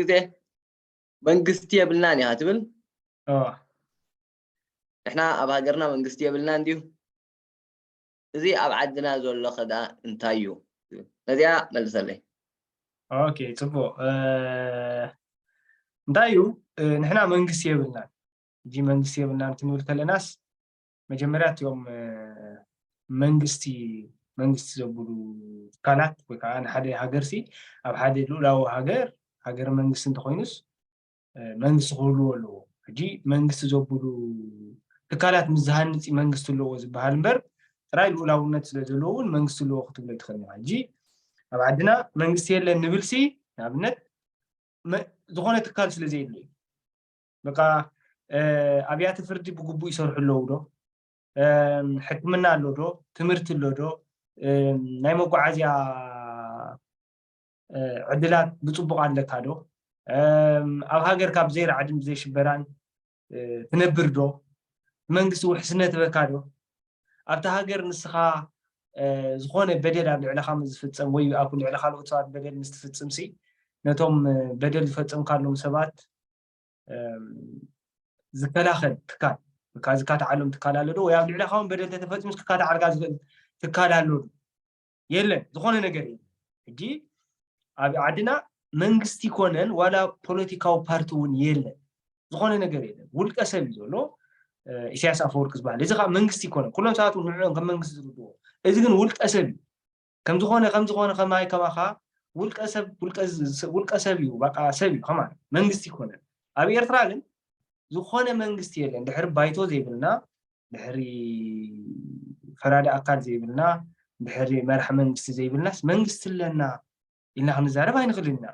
ግዜ መንግስቲ የብልናን ኢኻ ትብል። ኦ ንሕና ኣብ ሃገርና መንግስቲ የብልናን ድዩ? እዚ ኣብ ዓድና ዘሎ ከዳ እንታይ እዩ? ነዚኣ መልሰለይ። ኦኬ፣ ጽቡቕ። እ፣ እንታይ እዩ? እ፣ ንሕና መንግስቲ የብልናን። ሕጂ መንግስቲ የብልናን ክንብል ከለናስ መጀመርያ እቲኦም፣ እ፣ መንግስቲ መንግስቲ ዘብሉ ትካላት ወይ ከዓ ንሓደ ሃገርሲ ኣብ ሓደ ልኡላዊ ሃገር ሃገር መንግስቲ እንተኮይኑስ መንግስቲ ክህልዎ ኣለዎ። ሕጂ መንግስቲ ዘብሉ ትካላት ምስ ዝሃንፅ መንግስቲ ኣለዎ ዝበሃል እምበር ጥራይ ልኡላውነት ስለ ዘለዎ እውን መንግስቲ ኣለዎ ክትብሎ ኣይትኽእልን ኢኻ። ሕጂ ኣብ ዓድና መንግስቲ የለን ንብልሲ ንኣብነት ዝኾነ ትካል ስለ ዘየለ እዩ። በቃ ኣብያተ ፍርዲ ብግቡእ ይሰርሑ ኣለዉ ዶ? ሕክምና ኣሎ ዶ? ትምህርቲ ኣሎ ዶ? ናይ መጓዓዝያ ዕድላት ብፅቡቕ ኣለካ ዶ? ኣብ ሃገርካ ብዘይ ራዕድን ብዘይ ሽበራን ትነብር ዶ? መንግስቲ ውሕስነት ህበካ ዶ? ኣብቲ ሃገር ንስኻ ዝኾነ በደል ኣብ ልዕለኻ ምስ ዝፍፀም ወይ ኣብ ልዕሊ ካልኦት ሰባት በደል ምስ ትፍፅም ሲ ነቶም በደል ዝፈፀምካሎም ሰባት ዝከላኸል ትካል ወይ ከዓ ዝካትዓሎም ትካል ኣሎ ዶ? ወይ ኣብ ልዕለኻ እውን በደል ተተፈፂሙ ዝካትዓልካ ዝኽእል ትካል ኣሎ ዶ? የለን፣ ዝኾነ ነገር የለን። ሕጂ ኣብ ዓድና መንግስቲ ይኮነን ዋላ ፖለቲካዊ ፓርቲ እውን የለን። ዝኾነ ነገር የለን። ውልቀ ሰብ እዩ ዘሎ ኢሳያስ ኣፈወርቂ ዝበሃል። እዚ ከዓ መንግስቲ ይኮነን። ኩሎም ሰባት እውን ንዕኦም ከም መንግስቲ ዝርድዎ። እዚ ግን ውልቀ ሰብ እዩ። ከም ዝኾነ ከም ዝኾነ ከማይ ከማኻ ውልቀ ሰብ ውልቀ ሰብ እዩ። በቃ ሰብ እዩ። ከማ መንግስቲ ይኮነን። ኣብ ኤርትራ ግን ዝኾነ መንግስቲ የለን። ድሕሪ ባይቶ ዘይብልና፣ ድሕሪ ፈራዲ ኣካል ዘይብልና፣ ድሕሪ መራሕ መንግስቲ ዘይብልናስ መንግስቲ ኣለና ኢልና ክንዛረብ ኣይንኽእልን ኢና።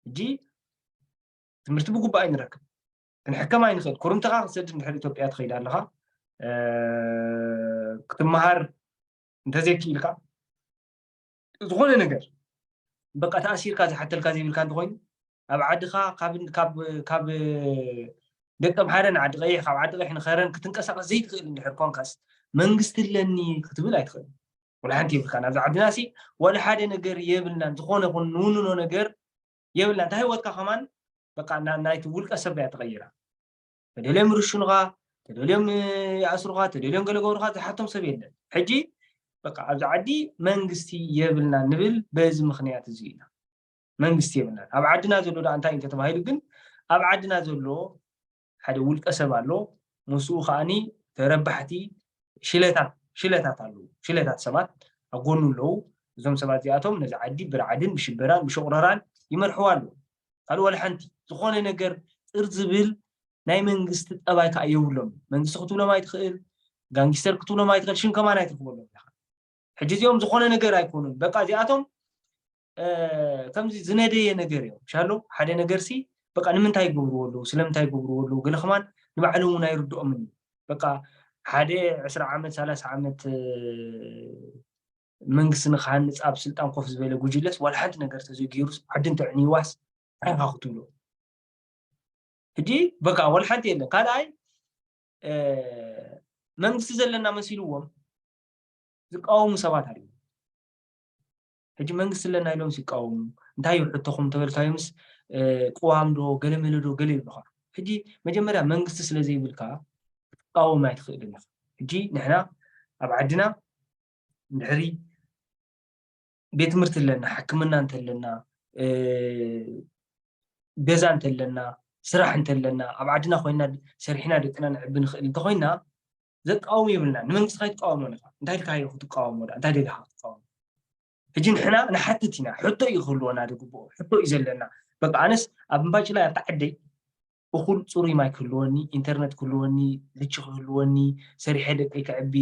ሕጂ ትምህርቲ ብግቡእ ኣይንረክብ፣ ክንሕከም ኣይንኽእል። ኩርምትኻ ክትሰድድ ድሕሪ ኢትዮጵያ ትኸይድ ኣለኻ ክትመሃር እንተዘይክኢልካ ዝኾነ ነገር በቃ ተኣሲርካ ዝሓተልካ ዘይብልካ እንተኮይኑ ኣብ ዓድኻ ካብ ደቂ ኣምሓረ ንዓዲ ቀይሕ ካብ ዓዲ ቀይሕ ንኸረን ክትንቀሳቀስ ዘይትኽእል እንድሕር ኮንካስ መንግስቲ ኣለኒ ክትብል ኣይትኽእል። ወላ ሓንቲ የብልካ። ናብዚ ዓድና ሲ ወላ ሓደ ነገር የብልናን። ዝኾነ ይኹን ንውንኖ ነገር የብልናን። እንታይ ህይወትካ ከማን በቃ ናይቲ ውልቀ ሰብ እያ ተቐይራ። ተደልዮም ይርሽኑኻ፣ ተደልዮም ይኣስሩኻ፣ ተደልዮም ገለ ገብሩኻ ዝሓቶም ሰብ የለን። ሕጂ በቃ ኣብዚ ዓዲ መንግስቲ የብልና ንብል በዚ ምኽንያት እዚ ኢና። መንግስቲ የብልናን። ኣብ ዓድና ዘሎ ደኣ እንታይ እንተተባሂሉ ግን ኣብ ዓድና ዘሎ ሓደ ውልቀ ሰብ ኣሎ። ምስኡ ከዓኒ ተረባሕቲ ሽለታት ሽለታት ኣለዉ። ሽለታት ሰባት ኣብ ጎኑ ኣለዉ። እዞም ሰባት እዚኣቶም ነዚ ዓዲ ብርዓድን ብሽበራን ብሸቑረራን ይመርሕዋ ኣለዉ። ካልእ ዋላ ሓንቲ ዝኾነ ነገር ጥር ዝብል ናይ መንግስቲ ጠባይ ከዓ የብሎም። መንግስቲ ክትብሎም ኣይትኽእል፣ ጋንጊስተር ክትብሎም ኣይትኽእል፣ ሽም ከማን ኣይትረኽበሎም ኢኻ። ሕጂ እዚኦም ዝኾነ ነገር ኣይኮኑን። በቃ እዚኣቶም ከምዚ ዝነደየ ነገር እዮም። ሻሎ ሓደ ነገር ሲ በቃ ንምንታይ ይገብርዎ ኣለዉ፣ ስለምንታይ ይገብርዎ ኣለዉ፣ ገለ ከማን ንባዕሎም እውን ኣይርድኦምን እዩ። በቃ ሓደ ዕስራ ዓመት ሰላሳ ዓመት መንግስቲ ንክሃንፅ ኣብ ስልጣን ኮፍ ዝበለ ጉጅለስ ዋላ ሓንቲ ነገር ተዘይገይሩስ ዓዲ እንተዕንይዋስ እንታይ ኢኻ ክትብሎ? ሕጂ በቃ ዋላ ሓንቲ የለን። ካልኣይ መንግስቲ ዘለና መሲልዎም ዝቃወሙ ሰባት ኣለዉ። ሕጂ መንግስቲ ኣለና ኢሎም ይቃወሙ። እንታይ እዩ ሕቶኹም ተበልካዮምስ ቅዋም ዶ ገለመለ ዶ ገለ ይብሉኻ። ሕጂ መጀመርያ መንግስቲ ስለ ዘይብልካ ክትቃወም ኣይትኽእልን ኢኻ። ሕጂ ንሕና ኣብ ዓድና ድሕሪ ቤት ትምህርቲ ኣለና፣ ሕክምና እንተለና፣ ገዛ እንተለና፣ ስራሕ እንተለና፣ ኣብ ዓድና ኮይና ሰሪሕና ደቅና ንዕቢ ንኽእል እንተኮይና ዘቃውም የብልና። ንመንግስቲ ከይትቃወሞ ኢኻ። እንታይ ኢልካ ክትቃወሞ? እንታይ ደሊኻ ክትቃወሞ? ሕጂ ንሕና ንሓትት ኢና። ሕቶ እዩ ክህልወና ዝግብኦ። ሕቶ እዩ ዘለና። በቃ ኣነስ ኣብ እምባጭላይ ኣብታ ዓደይ እኹል ፅሩይ ማይ ክህልወኒ፣ ኢንተርነት ክህልወኒ፣ ልቺ ክህልወኒ፣ ሰሪሐ ደቀይ ከዕቢ፣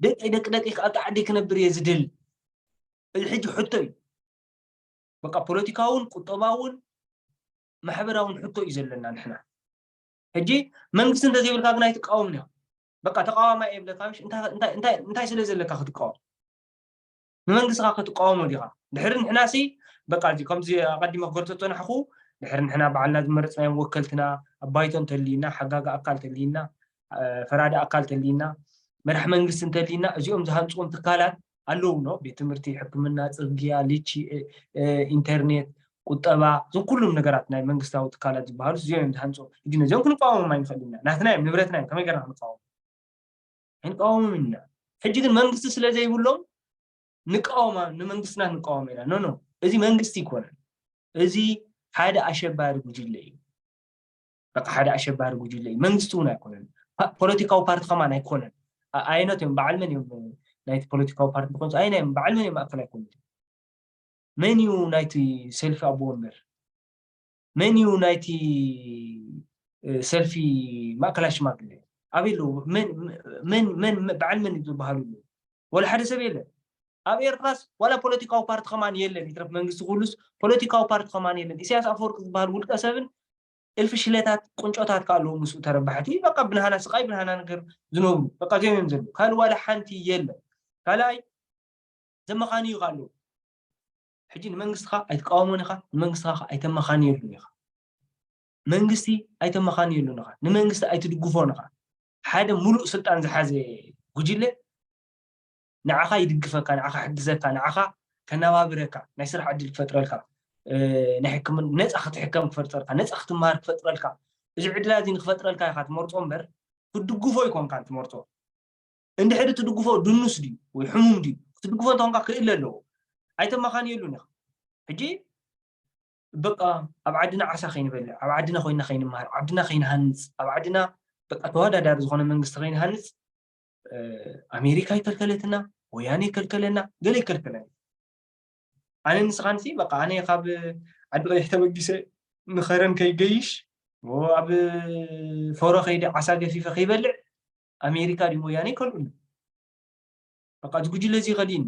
ደቀይ ደቂ ደቀይ ኣብታ ዓደይ ክነብር እየ ዝደሊ። እዚ ሕጂ ሕቶ እዩ። በቃ ፖለቲካውን ቁጠባውን ማሕበራውን ሕቶ እዩ ዘለና ንሕና። ሕጂ መንግስቲ እንተዘይብልካ ግን ኣይትቃወምን ኢኻ። በቃ ተቃዋማይ እየ ይብለካ ምሽ እንታይ ስለ ዘለካ ክትቃወም? ንመንግስቲ ካ ክትቃወሞ ዲኻ? ድሕሪ ንሕና ሲ በቃ እዚ ከምዚ ኣቐዲመ ክገልጾ ዝጸናሕኩ ድሕሪ ንሕና ባዕልና ዝመረጽናዮም ወከልትና ኣብ ባይቶ እንተልይና ሓጋጊ ኣካል ተልይና ፈራዲ ኣካል ተልይና መራሕ መንግስቲ እንተልይና እዚኦም ዝሃንጽዎም ትካላት ኣለዉ ኖ ቤት ትምህርቲ፣ ሕክምና፣ ጽርግያ፣ ልቺ፣ ኢንተርኔት ቁጠባ፣ እዞም ኩሉም ነገራት ናይ መንግስታዊ ትካላት ዝበሃሉ እዚኦም እዮም ዝሃንፁ። ሕጂ ነዚኦም ክንቃወሞም ኣይንኽእልን ኢና። ናትና እዮም፣ ንብረትና እዮም፣ ከመይ ገርና ክንቃወሞም? ኣይንቃወሞም ኢና። ሕጂ ግን መንግስቲ ስለ ዘይብሎም ንቃወማ፣ ንመንግስትና ንቃወም ኢና። ኖ ኖ፣ እዚ መንግስቲ ኣይኮነን። እዚ ሓደ ኣሸባሪ ጉጅለ እዩ። በቃ ሓደ ኣሸባሪ ጉጅለ እዩ። መንግስቲ እውን ኣይኮነን። ፓ- ፖለቲካዊ ፓርቲ ከማን ኣይኮነን። ኣ- ኣይነት እዮም፣ በዓል መን እዮም ናይቲ ፖለቲካዊ ፓርቲ ዝኾኑ? ኣይና እዮም፣ በዓል መን እዮም ማእከላይ ኮሚቴ? መን እዩ ናይቲ ሰልፊ ኣቦ ወንበር? መን እዩ ናይቲ እ፣ ሰልፊ ማእከላይ ሽማግለ? ኣበይ ኣለዉ? መን መን መን በዓል መን ዝበሃሉ ኣለዉ? ወላ ሓደ ሰብ የለን። ኣብ ኤርትራስ ዋላ ፖለቲካዊ ፓርቲ ከማን የለን። ይትረፍ መንግስቲ ኩሉስ ፖለቲካዊ ፓርቲ ከማን የለን። ኢሳያስ ኣፈወርቂ ዝበሃል ውልቀ ሰብን እልፊ ሽለታት ቁንጮታት ከ ኣለዉ ምስኡ ተረባሕቲ። በቃ ብናሃና ስቃይ ብናሃና ነገር ዝነብሩ በቃ እዚኦም እዮም ዘለዉ። ካልእ ዋላ ሓንቲ የለን። ካልኣይ ዘመኻንዩ ከ ኣለዉ። ሕጂ ንመንግስትኻ ኣይትቃወሞን ኢኻ፣ ንመንግስትኻ ከ ኣይተመኻንየሉን ኢኻ። መንግስቲ ኣይተመኻንየሉን ኢኻ፣ ንመንግስቲ ኣይትድግፎን ኢኻ። ሓደ ሙሉእ ስልጣን ዝሓዘ ጉጅለ ንዓኻ ይድግፈካ፣ ንዓኻ ሕግዘካ፣ ንዓኻ ከነባብረካ፣ ናይ ስራሕ ዕድል ክፈጥረልካ፣ እ፣ ናይ ሕክምና ነፃ ክትሕከም ክፈጥረልካ፣ ነፃ ክትመሃር ክፈጥረልካ፣ እዚ ዕድላት እዚ ንክፈጥረልካ ኢኻ ትመርፆ እምበር ክትድግፎ ኣይኮንካን ትመርፆ። እንድሕሪ ትድግፎ ድኑስ ድዩ ወይ ሕሙም ድዩ ክትድግፎ እንተኾንካ ክእለ ኣለዎ። ኣይተመኻንየሉን ኢኻ። ሕጂ በቃ ኣብ ዓድና ዓሳ ከይንበልዕ፣ ኣብ ዓድና ኮይና ከይንመሃር፣ ዓድና ከይንሃንፅ፣ ኣብ ዓድና በቃ ተወዳዳሪ ዝኾነ መንግስቲ ከይንሃንፅ እ፣ ኣሜሪካ ይከልከለትና፣ ወያኔ ይከልከለና፣ ገለ ይከልከለና። ኣነ ንስኻንሲ በቃ ኣነ ካብ ዓዲ ቀይሕ ተበጊሰ ንኸረን ከይገይሽ፣ ዎ ኣብ ፎሮ ከይደ ዓሳ ገፊፈ ከይበልዕ ኣሜሪካ ድዩ ወያኔ ይከልኡኒ። በቃ እዚ ጉጅለ እዚ ይኸልእኒ።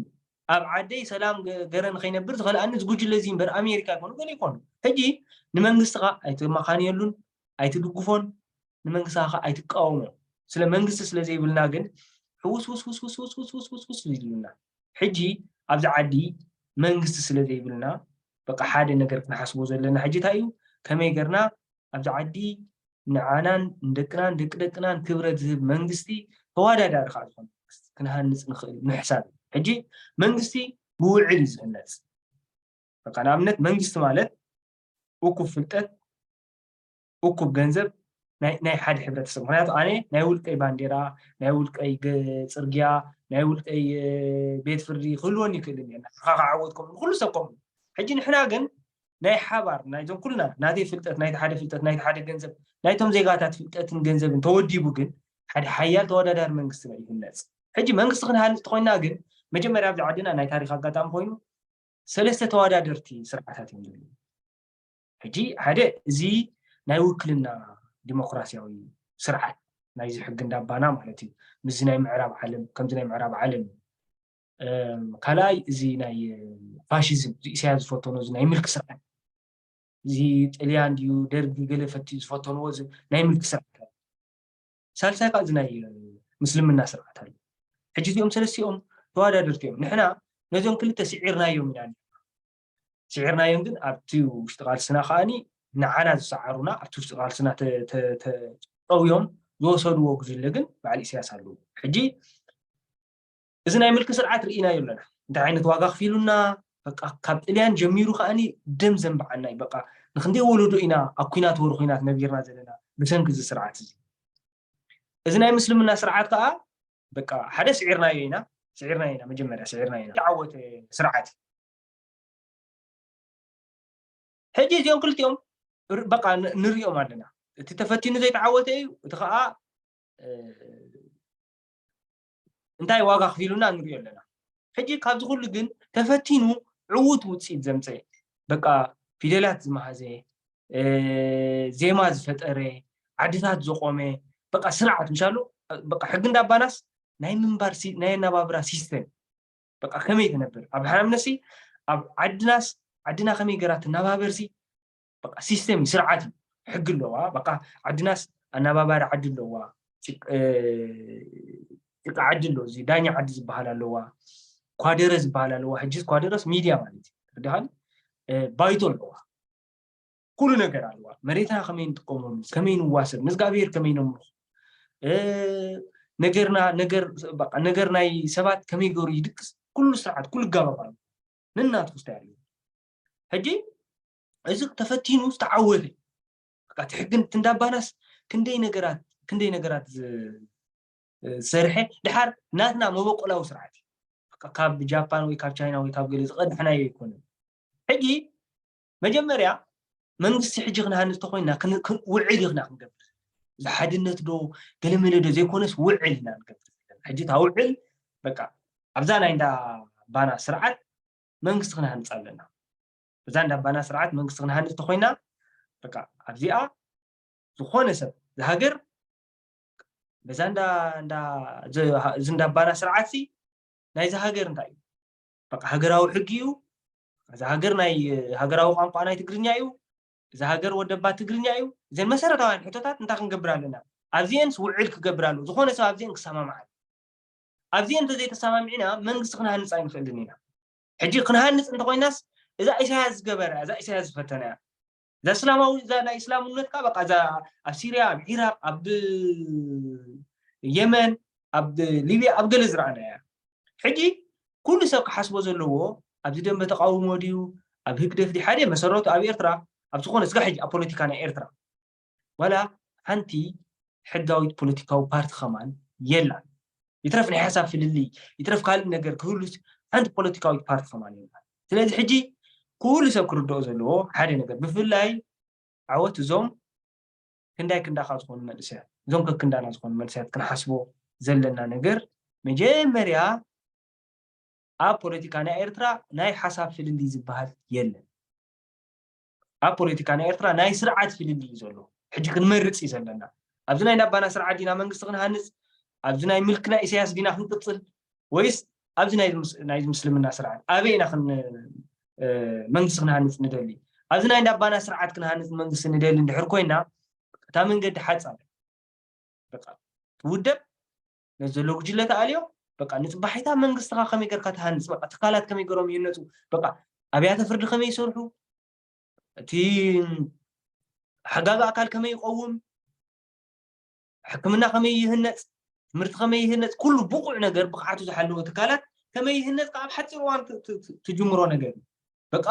ኣብ ዓደይ ሰላም ገ- ገረን ከይነብር ዝኸልኣኒ እዚ ጉጅለ እዚ እምበር ኣሜሪካ ይኮኑ ገለ ይኮኑ። ሕጂ ንመንግስቲ ኸ ኣይትመኻንየሉን ኣይትድግፎን፣ ንመንግስቲ ኸ ኣይትቃወሞ። ስለ መንግስቲ ስለ ዘይብልና ግን ሕውስ ውስ ውስ ውስ ውስ ውስ ውስ ውስ ውስ ውስ ኢሉና። ሕጂ ኣብዚ ዓዲ መንግስቲ ስለ ዘይብልና በቃ ሓደ ነገር ክንሓስቦ ዘለና ሕጂ እንታይ እዩ? ከመይ ገርና ኣብዚ ዓዲ ንዓናን ንደቅናን ደቂ ደቅናን ክብረት ዝህብ መንግስቲ ተወዳዳሪ ከዓ ዝኾነ መንግስቲ ክንሃንፅ ንኽእል ምሕሳብ እዩ። ሕጂ መንግስቲ ብውዕል እዩ ዝህነፅ። በቃ ንኣብነት መንግስቲ ማለት እኩብ ፍልጠት፣ እኩብ ገንዘብ ናይ ናይ ሓደ ሕብረተሰብ። ምክንያቱ ኣነ ናይ ውልቀይ ባንዴራ፣ ናይ ውልቀይ ገ- ፅርግያ፣ ናይ ውልቀይ እ፣ ቤት ፍርዲ ክህልወኒ ይክእል እዩ። ንዓኻ ክዓወት ከምኡ ንኩሉ ሰብ ከምኡ። ሕጂ ንሕና ግን ናይ ሓባር ናይዞም ኩልና ናተይ ፍልጠት ናይቲ ሓደ ፍልጠት ናይቲ ሓደ ገንዘብ ናይቶም ዜጋታት ፍልጠትን ገንዘብን ተወዲቡ ግን ሓደ ሓያል ተወዳዳሪ መንግስቲ ነው ይህነፅ። ሕጂ መንግስቲ ክንሃንፅ ተኮይና ግን መጀመርያ ኣብዚ ዓድና ናይ ታሪክ ኣጋጣሚ ኮይኑ ሰለስተ ተወዳደርቲ ስርዓታት እዮም ዘለዉ። ሕጂ ሓደ እዚ ናይ ውክልና ዲሞክራሲያዊ ስርዓት ናይዚ ሕጊ እንዳባና ማለት እዩ። ምስዚ ናይ ምዕራብ ዓለም ከምዚ ናይ ምዕራብ ዓለም ካልኣይ እዚ ናይ ፋሽዝም እዚ ኢሳያስ ዝፈተኖ እዚ ናይ ምልኪ ስርዓት እዚ ጥልያን ድዩ ደርጊ ገለ ፈትዩ ዝፈተንዎ እዚ ናይ ምልኪ ስርዓት ኣሎ። ሳልሳይ ከዓ እዚ ናይ ምስልምና ስርዓት ኣሎ። ሕጂ እዚኦም ሰለስቲኦም ተወዳደርቲ እዮም። ንሕና ነዚኦም ክልተ ስዒርናዮም ኢና። ስዒርናዮም ግን ኣብቲ ውሽጢ ቃልስና ከዓኒ ንዓና ዝሰዓሩና ኣብቲ ውሽጢ ቃልስና ተጠውዮም ዝወሰድዎ ጉጅለ ግን በዓል ኢሳያስ ኣለዉ። ሕጂ እዚ ናይ ምልኪ ስርዓት ርኢናዮ ኣለና እንታይ ዓይነት ዋጋ ክፊሉና በቃ ካብ ጥልያን ጀሚሩ ከዓኒ ደም ዘንበዓና እዩ በቃ ንክንደይ ወለዶ ኢና ኣብ ኩናት ወር ኩናት ነቢርና ዘለና ብሰንኪ እዚ ስርዓት እዚ እዚ ናይ ምስልምና ስርዓት ከዓ በቃ ሓደ ስዒርናዮ ኢና ስዒርናዮ ኢና መጀመርያ ስዒርናዮ ኢና ዓወተ ስርዓት ሕጂ እዚኦም ክልቲኦም በቃ ንሪኦም ኣለና እቲ ተፈቲኑ ዘይተዓወተ እዩ እቲ ከዓ እንታይ ዋጋ ክፊሉና ንሪኦ ኣለና ሕጂ ካብዚ ኩሉ ግን ተፈቲኑ ዕዉት ውፅኢት ዘምፀ በቃ ፊደላት ዝመሃዘ ዜማ ዝፈጠረ ዓድታት ዘቆመ በቃ ስርዓት ምሻሉ በቃ ሕጊ እንዳባናስ ናይ ምንባር ናይ ኣናባብራ ሲስተም በቃ ከመይ ትነብር ኣብ ሓናምነሲ ኣብ ዓድናስ ዓድና ከመይ ገራ ትናባበርሲ በቃ ሲስተም እዩ ስርዓት እዩ ሕጊ ኣለዋ በቃ ዓድናስ ኣናባባሪ ዓዲ ኣለዋ ጭቃ ዓዲ ኣሎ እዚ ዳኛ ዓዲ ዝበሃል ኣለዋ ኳደረ ዝበሃል ኣለዋ ሕጂ ኳደረስ ሚድያ ማለት እዩ ርድኻኒ ባይቶ ኣለዋ ኩሉ ነገር ኣለዋ መሬትና ከመይ ንጥቀመሉ ከመይ ንዋሰብ መዝጋብሄር ከመይ ነምልኹ ነገርና ነገር ነገር ናይ ሰባት ከመይ ገሩ ይድቅስ ኩሉ ስርዓት ኩሉ ይጋባብ ኣሎ ነናትኩ ስታይ ኣለዎ ሕጂ እዚ ተፈቲኑ ዝተዓወተ በቃ እቲ ሕግን እቲ እንዳባናስ ክንደይ ነገራት ክንደይ ነገራት ዝ- ዝሰርሐ ድሓር ናትና መበቆላዊ ስርዓት እዩ። በቃ ካብ ጃፓን ወይ ካብ ቻይና ወይ ካብ ገለ ዝቐዳሕናዮ ኣይኮነን። ሕጂ መጀመርያ መንግስቲ ሕጂ ክንሃንፅ ተኮይና ክን- ክን- ውዕል ኢኽና ክንገብር፣ እዚ ሓድነት ዶ ገለመለ ዶ ዘይኮነስ ውዕል ኢና ንገብር ዘለና። ሕጂ እታ ውዕል በቃ ኣብዛ ናይ እንዳ ባና ስርዓት መንግስቲ ክንሃንፅ ኣለና። እዛ እንዳ ባና ስርዓት መንግስቲ ክንሃንፅ ተኮይና በቃ ኣብዚኣ ዝኾነ ሰብ ዝሃገር በዛ እንዳ እንዳ እዚ እንዳ ባና ስርዓት ሲ ናይዚ ሃገር እንታይ እዩ? በቃ ሃገራዊ ሕጊ እዩ። እዚ ሃገር ናይ ሃገራዊ ቋንቋ ናይ ትግርኛ እዩ። እዚ ሃገር ወደባ ትግርኛ እዩ። እዘን መሰረታውያን ሕቶታት እንታይ ክንገብር ኣለና? ኣብዚአንስ ውዕል ክገብር ኣለዎ። ዝኾነ ሰብ ኣብዚአን ክሰማማዕ ኣለዎ። ኣብዚአን እንተዘይተሰማሚዕና መንግስቲ ክንሃንፅ ኣይንኽእልን ኢና። ሕጂ ክንሃንፅ እንተኮይናስ እዛ ኢሳያስ ዝገበረ እዛ ኢሳያስ ዝፈተነ እያ። እዛ እስላማዊ እዛ ናይ እስላምነት ካ በቃ እዛ ኣብ ሲርያ ኣብ ኢራቅ ኣብ የመን ኣብ ሊብያ ኣብ ገለ ዝረኣና እያ። ሕጂ ኩሉ ሰብ ክሓስቦ ዘለዎ ኣብዚ ደንበ ተቃውሞ ድዩ ኣብ ህግደፍ ድዩ ሓደ መሰረቱ ኣብ ኤርትራ ኣብ ዝኾነ ስጋ ሕጂ ኣብ ፖለቲካ ናይ ኤርትራ ዋላ ሓንቲ ሕጋዊት ፖለቲካዊ ፓርቲ ከማን የላን። ይትረፍ ናይ ሓሳብ ፍልልይ ይትረፍ ካልእ ነገር ክህሉስ ሓንቲ ፖለቲካዊት ፓርቲ ከማን የላን። ስለዚ ሕጂ ኩሉ ሰብ ክርድኦ ዘለዎ ሓደ ነገር ብፍላይ ዓወት እዞም ክንዳይ ክንዳኻ ዝኾኑ መንእሰያት እዞም ከክንዳና ዝኾኑ መንእሰያት ክንሓስቦ ዘለና ነገር መጀመርያ ኣብ ፖለቲካ ናይ ኤርትራ ናይ ሓሳብ ፍልልይ ዝበሃል የለን። ኣብ ፖለቲካ ናይ ኤርትራ ናይ ስርዓት ፍልልይ እዩ ዘሎ። ሕጂ ክንመርፅ እዩ ዘለና። ኣብዚ ናይ ናባና ስርዓት ዲና መንግስቲ ክንሃንፅ፣ ኣብዚ ናይ ምልኪ ናይ ኢሳያስ ዲና ክንቅፅል ወይስ ኣብዚ ናይ ምስ- ናይ ምስልምና ስርዓት ኣበይ ኢና ክን መንግስቲ ክንሃንፅ ንደሊ? ኣብዚ ናይ ናባና ስርዓት ክንሃንፅ መንግስቲ ንደሊ እንድሕር ኮይና እታ መንገዲ ሓፃር በቃ ትውደብ ነዚ ዘሎ ጉጅለ ተኣልዮ በቃ ንፅባሒታ መንግስትኻ ከመይ ገርካ ትሃንፅ በቃ ትካላት ከመይ ገሮም ይህነፁ በቃ ኣብያተ ፍርዲ ከመይ ይሰርሑ እቲ ሓጋቢ ኣካል ከመይ ይቀውም ሕክምና ከመይ ይህነፅ ትምህርቲ ከመይ ይህነፅ ኩሉ ብቁዕ ነገር ብቕዓቱ ዝሓለወ ትካላት ከመይ ይህነፅ ካብ ሓፂር እዋን ትጅምሮ ነገር እዩ በቃ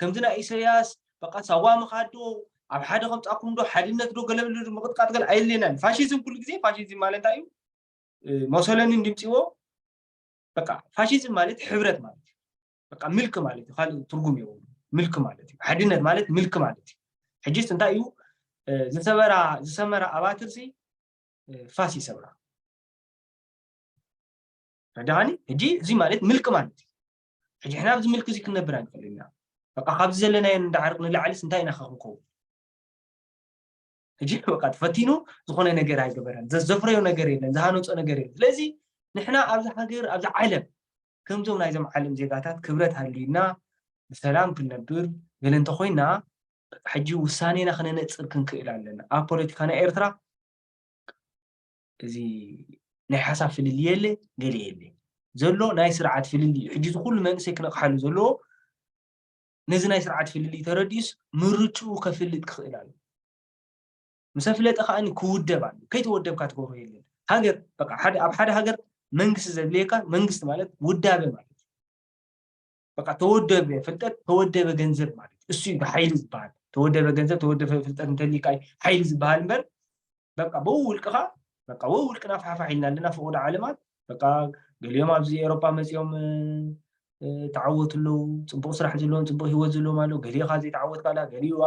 ከምዚ ናይ ኢሳያስ በቃ ሳዋ ምኻድ ዶ ኣብ ሓደ ከምፃኩም ዶ ሓድነት ዶ ገለብል ምቕጥቃጥ ገለ ኣየድልየናን ፋሽዝም ኩሉ ግዜ ፋሽዝም ማለት እንታይ እዩ ሞሶለኒ እንዲምፅዎ በቃ ፋሽዝም ማለት ሕብረት ማለት እዩ በቃ ምልክ ማለት እዩ ካልእ ትርጉም የብሉ ምልክ ማለት እዩ ሓድነት ማለት ምልክ ማለት እዩ ሕጂስ እንታይ እዩ ዝሰበራ ዝሰመራ ኣባትርሲ ፋስ ይሰብራ ረዳኻኒ ሕጂ እዚ ማለት ምልክ ማለት እዩ ሕጂ ሕና ኣብዚ ምልክ እዚ ክንነብር ኣይንኽእል ኢና በቃ ካብዚ ዘለናዮ እንዳዓርቅ ንላዕልስ እንታይ ኢና ክንከውን ሕጂ በቃ ተፈቲኑ ዝኾነ ነገር ኣይገበረን ዘዘፍረዮ ነገር የለን ዝሃነፆ ነገር የለን ስለዚ ንሕና ኣብዚ ሃገር ኣብዚ ዓለም ከምዞም ናይዞም ዓለም ዜጋታት ክብረት ሃልዩና ብሰላም ክንነብር ገለ እንተኮይና ሕጂ ውሳኔና ክነነፅር ክንክእል ኣለና ኣብ ፖለቲካ ናይ ኤርትራ እዚ ናይ ሓሳብ ፍልልይ የለ ገለ የለ ዘሎ ናይ ስርዓት ፍልልይ እዩ ሕጂ ዝኩሉ መንእሰይ ክነቕሓሉ ዘለዎ ነዚ ናይ ስርዓት ፍልልይ ተረዲኡስ ምርጭኡ ከፍልጥ ክኽእል ኣሎ ምስ ኣፍለጠ ከዓኒ ክውደብ ኣሎ ከይተወደብካ ትገብሮ የለን ሃገር በቃ ሓደ ኣብ ሓደ ሃገር መንግስቲ ዘድልየካ መንግስቲ ማለት ውዳበ ማለት እዩ በቃ ተወደበ ፍልጠት ተወደበ ገንዘብ ማለት እዩ እሱ እዩ ሓይሊ ዝበሃል ተወደበ ገንዘብ ተወደበ ፍልጠት እንተሊካ ሓይሊ ዝበሃል እምበር በቃ ብኡ ውልቅኻ በቃ ብኡ ውልቅና ፋሕፋሕ ኢልና ኣለና ፍቑድ ዓለማት በቃ ገሊኦም ኣብዚ ኤሮፓ መፂኦም ተዓወቱ ኣለዉ ፅቡቅ ስራሕ ዘለዎም ፅቡቅ ሂወት ዘለዎም ኣለዉ ገሊኻ ዘይተዓወትካ ኣላ ገሊኡ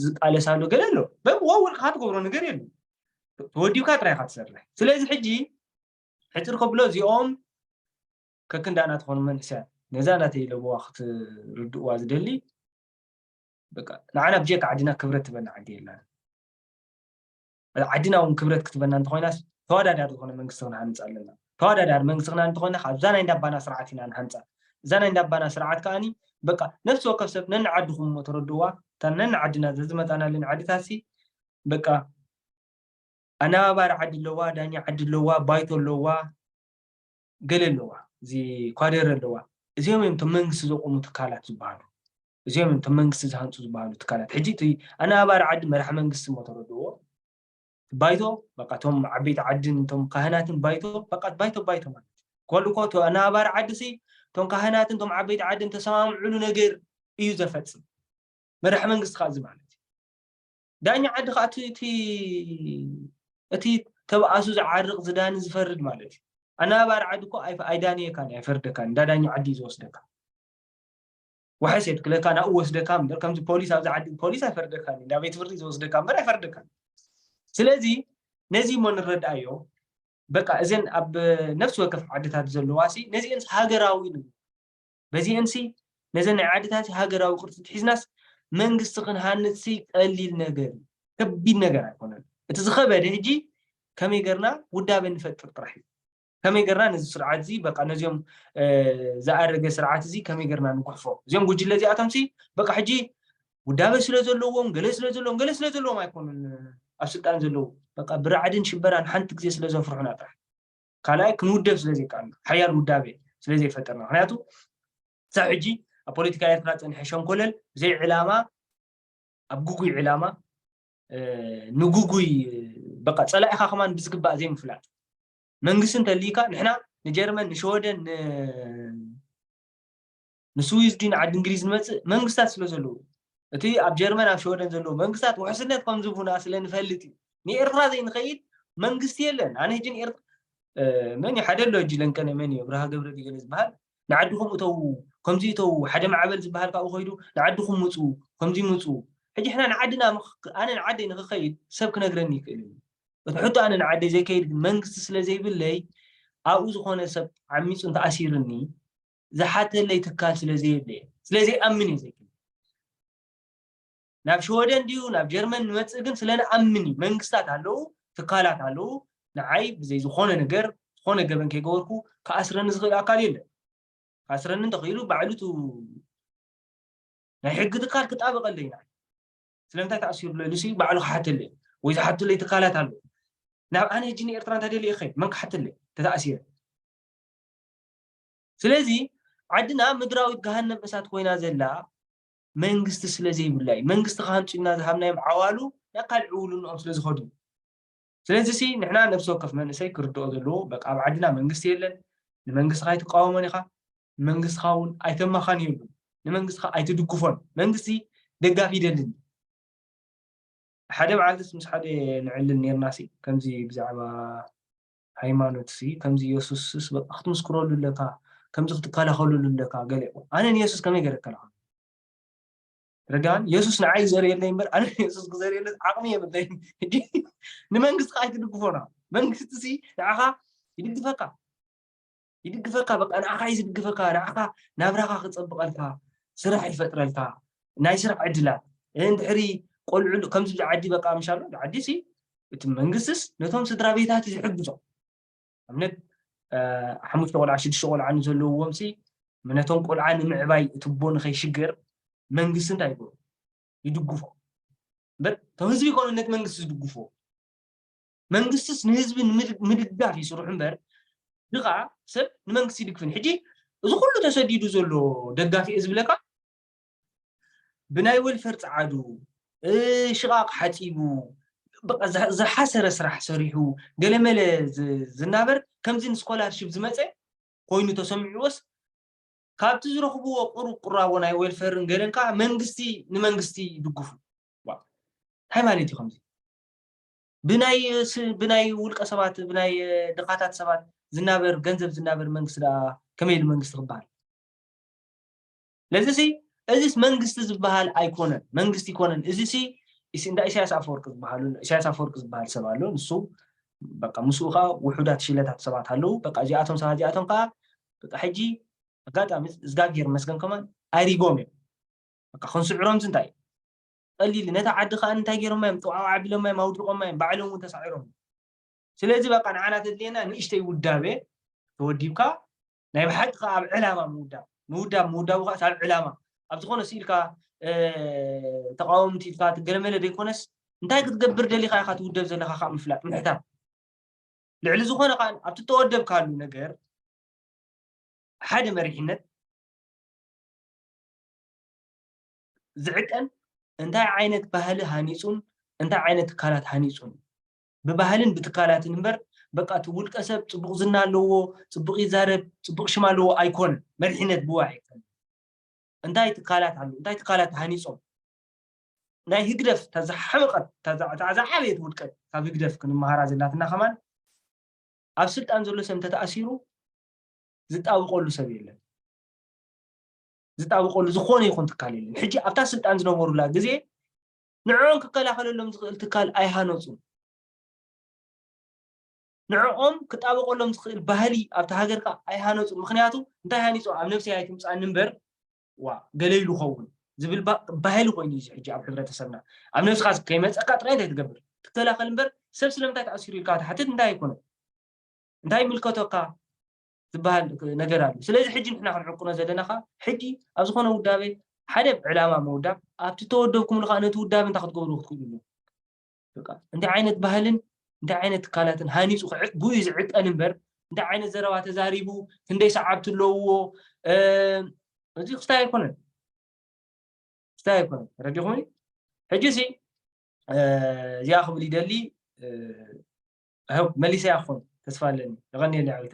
ዝቃለስ ኣሎ ገለ ኣሎ በብዋ ውልቅኻ ትገብሮ ነገር የሉ ተወዲብካ ጥራይካ ትሰርሕ ስለዚ ሕጂ ሕፅር ከብሎ እዚኦም ከክንዳና ትኾኑ መንእሰያት ነዛ ናተይ ለበዋ ክትርድእዋ ዝደሊ ንዓና ብጀካ ዓድና ክብረት ትበና ዓዲ የላን ዓድና እውን ክብረት ክትበና እንተኮይናስ ተወዳዳሪ ዝኾነ መንግስቲ ክንሃንፅ ኣለና ተወዳዳሪ መንግስቲ ክና እንተኮይና ካብዛ ናይ እንዳባና ስርዓት ኢና ንሃንፃ እዛ ናይ እንዳባና ስርዓት ከዓኒ በቃ ነፍሲ ወከፍ ሰብ ነንዓድኹም እሞ ተረድዋ እታ ነንዓድና ዘዝመፃናለን ዓድታሲ በቃ ኣነባባሪ ዓዲ ኣለዋ ዳኛ ዓዲ ኣለዋ ባይቶ ኣለዋ ገለ ኣለዋ እዚ ኳደር ኣለዋ እዚኦም እዮም መንግስቲ ዘቆሙ ትካላት ዝበሃሉ እዚኦም እዮም መንግስቲ ዝሃንፁ ዝበሃሉ ትካላት ሕጂ እቲ ኣነባባሪ ዓዲ መራሕ መንግስቲ ሞ ተረድዎ ባይቶ በቃ እቶም ዓበይቲ ዓድን እቶም ካህናትን ባይቶ በቃ ባይቶ ባይቶ ማለት ኮልኮ ኣነባባሪ ዓዲ ሲ እቶም ካህናትን እቶም ዓበይቲ ዓድን ተሰማምዕሉ ነገር እዩ ዘፈፅም መራሕ መንግስቲ ከዓ እዚ ማለት እዩ። ዳኛ ዓዲ ከዓ እቲ እቲ ተባኣሱ ዝዓርቕ ዝዳኒ ዝፈርድ ማለት እዩ። ኣነባባሪ ዓዲ እኮ ኣይዳንየካን ኣይፈርደካን፣ እንዳ ዳኛ ዓዲ እዩ ዝወስደካ። ዋሕስ የትክለካ ናብኡ ወስደካ እምበር ከምዚ ፖሊስ ኣብዚ ዓዲ ፖሊስ ኣይፈርደካን፣ እንዳ ቤት ፍርዲ ዝወስደካ እምበር ኣይፈርደካን። ስለዚ ነዚ እሞ ንረድኣዮ። በቃ እዘን ኣብ ነፍሲ ወከፍ ዓድታት ዘለዋ ሲ ነዚአንስ ሃገራዊ ንብል። በዚአንሲ ነዘን ናይ ዓድታት ሃገራዊ ቅርፂ ትሒዝናስ መንግስቲ ክንሃንፅሲ ቀሊል ነገር እዩ። ከቢድ ነገር ኣይኮነን። እቲ ዝኸበደ ሕጂ ከመይ ገርና ውዳበ ንፈጥር ጥራሕ እዩ። ከመይ ገርና ነዚ ስርዓት እዚ በቃ ነዚኦም ዝኣረገ ስርዓት እዚ ከመይ ገርና ንጉሕፎ? እዚኦም ጉጅለ እዚኣቶም ሲ በቃ ሕጂ ውዳበ ስለ ዘለዎም ገለ ስለ ዘለዎም ገለ ስለ ዘለዎም ኣይኮኑን ኣብ ስልጣን ዘለዉ። በቃ ብራዕድን ሽበራን ሓንቲ ግዜ ስለ ዘፍርሑና ጥራሕ። ካልኣይ ክንውደብ ስለ ዘይከኣልና፣ ሓያል ውዳበ ስለ ዘይፈጠርና። ምክንያቱ ክሳብ ሕጂ ኣብ ፖለቲካ ኤርትራ ጸኒሐ ሸንኮለል ብዘይ ዕላማ ኣብ ጉጉይ ዕላማ ንጉጉይ በቃ ጸላኢኻ ከማን ብዝግባእ ዘይምፍላጥ። መንግስቲ እንተልይካ ንሕና ንጀርመን ንሸወደን ንስዊዝ ድዩ ንዓዲ እንግሊዝ ንመፅእ መንግስታት ስለ ዘለዉ እቲ ኣብ ጀርመን ኣብ ሸወደን ዘለዉ መንግስታት ውሕስነት ከም ዝቡና ስለ ንፈልጥ እዩ። ንኤርትራ ዘይንኸይድ መንግስቲ የለን። ኣነ ሕጂ ንኤርትራ መን እዩ ሓደ ኣሎ ሕጂ ለንቀነ መን እዩ ኣብርሃ ገብረ ድዩ ዝበሃል ንዓድኹም እተዉ ከምዚ እተዉ ሓደ ማዕበል ዝበሃል ካብኡ ከይዱ ንዓድኹም ምፁ ከምዚ ምፁ። ሕጂ ሕና ንዓድና ኣነ ንዓደይ ንክኸይድ ሰብ ክነግረኒ ይክእል እዩ። እቲ ሕቶ ኣነ ንዓደይ ዘይከይድ ግን መንግስቲ ስለ ዘይብለይ ኣብኡ ዝኾነ ሰብ ዓሚፁ እንተኣሲርኒ ዝሓተለይ ትካል ስለ ዘየለ ስለ ዘይኣምን እዩ ዘይክእል። ናብ ሽወደን ድዩ ናብ ጀርመን ንመፅእ ግን ስለ ንኣምን እዩ። መንግስታት ኣለዉ፣ ትካላት ኣለዉ። ንዓይ ብዘይ ዝኾነ ነገር ዝኾነ ገበን ከይገበርኩ ክኣስረኒ ዝኽእል ኣካል የለን። ክኣስረኒ እንተኽኢሉ ባዕሉ እቲ ናይ ሕጊ ትካል ክጣበቐለይ ንዓይ ስለምንታይ ተኣሲሩ ኣሎ ኢሉ ሲ ባዕሉ ክሓተለይ ወይ ዝሓተለይ ትካላት ኣለዉ። ናብ ኣነ ሕጂ ንኤርትራ እንታይ ደልየ ይኸይድ መን ክሓተለይ ተተኣሲረ? ስለዚ ዓድና ምድራዊት ገሃነም እሳት ኮይና ዘላ መንግስቲ ስለ ዘይብላ እዩ። መንግስቲ ክሃንፁ ኢልና ዝሃብናዮም ዓዋሉ ናብ ካልእ ዕውልንኦም ስለ ዝኸዱ እዩ። ስለዚ ሲ ንሕና ነብሲ ወከፍ መንእሰይ ክርድኦ ዘለዎ በቃ ኣብ ዓድና መንግስቲ የለን። ንመንግስቲ ካይትቃወሞን ኢኻ፣ ንመንግስቲ ካ እውን ኣይተማኻንየሉ፣ ንመንግስቲ ካ ኣይትድግፎን። መንግስቲ ደጋፊ ይደልን። ሓደ መዓልትስ ምስ ሓደ ንዕልል ነርና ሲ ከምዚ ብዛዕባ ሃይማኖት ሲ ከምዚ የሱስስ በቃ ክትምስክረሉ ኣለካ፣ ከምዚ ክትከላኸለሉ ኣለካ ገለ። ኣነ ንየሱስ ከመይ ገይረ ክከላኸሎ? ረዳን የሱስ ንዓይ ዘርእየለይ እምበር ኣነ ንየሱስ ክዘርእየለ ዓቕሚ የብለይን። ሕጂ ንመንግስቲ ኣይትድግፎና። መንግስቲ ሲ ንዓኻ ይድግፈካ ይድግፈካ በቃ ንዓኻ እዩ ዝድግፈካ ንዓኻ ናብራኻ ክፀብቐልካ ስራሕ ይፈጥረልካ ናይ ስራሕ ዕድላት እንድሕሪ ቆልዑ ከምዚ ዓዲ በቃ ምሻሎ ዓዲ ሲ እቲ መንግስትስ ነቶም ስድራ ቤታት እዩ ዝሕግዞም ኣብነት ሓሙሽተ ቆልዓ ሽዱሽተ ቆልዓ ንዘለውዎም ሲ ነቶም ቆልዓ ንምዕባይ እቲ ቦ ንኸይሽገር መንግስቲ እንታይ ይገብሩ ይድግፎ እምበር እቶም ህዝቢ ይኮኑ ነቲ መንግስቲ ዝድግፎ መንግስትስ ንህዝቢ ምድጋፍ ይስርሑ እምበር ድኻ ሰብ ንመንግስቲ ይድግፍን ሕጂ እዚ ኩሉ ተሰዲዱ ዘሎ ደጋፊ ዝብለካ ብናይ ወልፈር ፀዓዱ ሽቓቕ ሓፂቡ ዝሓሰረ ስራሕ ሰሪሑ ገለመለ ዝናበር ከምዚ ንስኮላርሽፕ ዝመፀ ኮይኑ ተሰሚዕዎስ ካብቲ ዝረኽብዎ ቁሩብ ቁራቦ ናይ ወልፈርን ገለን ከዓ መንግስቲ ንመንግስቲ ይድግፉ እንታይ ማለት እዩ ከምዚ ብናይ ብናይ ውልቀ ሰባት ብናይ ድኻታት ሰባት ዝናበር ገንዘብ ዝናበር መንግስቲ ደኣ ከመይ ኢሉ መንግስቲ ክበሃል ለዚ ሲ እዚስ መንግስቲ ዝበሃል ኣይኮነን መንግስቲ ይኮነን እዚ ሲ እንዳ ኢሳያስ ኣፈወርቂ ዝበሃሉ ኢሳያስ ኣፈወርቂ ዝበሃል ሰብ ኣሎ ንሱ በቃ ምስኡ ከዓ ውሑዳት ሽለታት ሰባት ኣለዉ በቃ እዚኣቶም ሰባት እዚኣቶም ከዓ በቃ ሕጂ ኣጋጣሚ እግዚኣብሔር መስገን ከማን ኣሪጎም እዮም በቃ ክንስዕሮም እንታይ ቀሊል ነታ ዓዲ ከዓ እንታይ ገይሮማ እዮም ጥዋዕዋ ዓቢሎማ እዮም ኣውድቆማ እዮም ባዕሎም እውን ተሳዒሮም ስለዚ በቃ ንዓና ተድልየና ንእሽተይ ውዳበ ተወዲብካ ናይ ብሓቂ ከዓ ኣብ ዕላማ ምውዳብ ምውዳብ ምውዳቡ ከዓ ኣብ ዕላማ ኣብ ዝኾነ ስኢልካ ተቃወምቲ ኢልካ ትገለመለ ዘይኮነስ እንታይ ክትገብር ደሊካ ኢካ ትውደብ ዘለካ ከዓ ምፍላጥ ምሕታት ልዕሊ ዝኾነ ከዓ ኣብቲ ተወደብካሉ ነገር ሓደ መሪሕነት ዝዕቀን እንታይ ዓይነት ባህሊ ሃኒፁን እንታይ ዓይነት ትካላት ሃኒፁን ብባህልን ብትካላትን እምበር በቃ እቲ ውልቀ ሰብ ፅቡቅ ዝና ኣለዎ ፅቡቅ ይዛረብ ፅቡቅ ሽም ኣለዎ ኣይኮነን መሪሕነት ብዋ ኣይኮነን እንታይ ትካላት ኣሎ እንታይ ትካላት ሃኒፆም ናይ ህግደፍ ተዛሓመቀት ተዛዓበየት ውድቀት ካብ ህግደፍ ክንመሃራ ዘላትና ከማን ኣብ ስልጣን ዘሎ ሰብ እንተተኣሲሩ ዝጣብቀሉ ሰብ የለን። ዝጣብቀሉ ዝኾነ ይኹን ትካል የለን። ሕጂ ኣብታ ስልጣን ዝነበሩላ ግዜ ንዕኦም ክከላኸለሎም ዝኽእል ትካል ኣይሃነፁን። ንዕኦም ክጣበቀሎም ዝኽእል ባህሊ ኣብቲ ሃገርካ ኣይሃነፁን። ምክንያቱ እንታይ ሃኒፆ ኣብ ነፍሲ ኣይትምፃኒ እምበር ዋ ገለ ኢሉ ኸውን ዝብል ባህሊ ኮይኑ እዚ ሕጂ ኣብ ሕብረተሰብና ኣብ ነብስካ ከይመፀካ ጥራይ እንታይ ትገብር ትከላኸል እምበር ሰብ ስለምንታይ ተኣሲሩ ኢልካ ትሓትት እንታይ ኣይኮነ እንታይ ይምልከተካ ዝበሃል ነገር ኣሎ። ስለዚ ሕጂ ንሕና ክንዕቅኖ ዘለናካ ሕጂ ኣብ ዝኾነ ውዳቤ ሓደ ዕላማ ምውዳብ ኣብቲ ተወደብኩምሉ ከዓ ነቲ ውዳቤ እንታይ ክትገብሩ ክትክእሉ ኣለኩም። በቃ እንታይ ዓይነት ባህልን እንታይ ዓይነት ትካላትን ሃኒፁ ክዕ- ብኡ እዩ ዝዕቀን እምበር እንታይ ዓይነት ዘረባ ተዛሪቡ ክንደይ ሰዓብቲ ኣለውዎ እ፣ እዚ ክስታይ ኣይኮነን። ክስታይ ኣይኮነን። ተረዲኹምኒ? ሕጂ ሲ እ፣ እዚኣ ክብል ይደሊ እ፣ I hope መሊሰያ ክኾን ተስፋ ኣለኒ። የቐንየለይ ዓዊታ።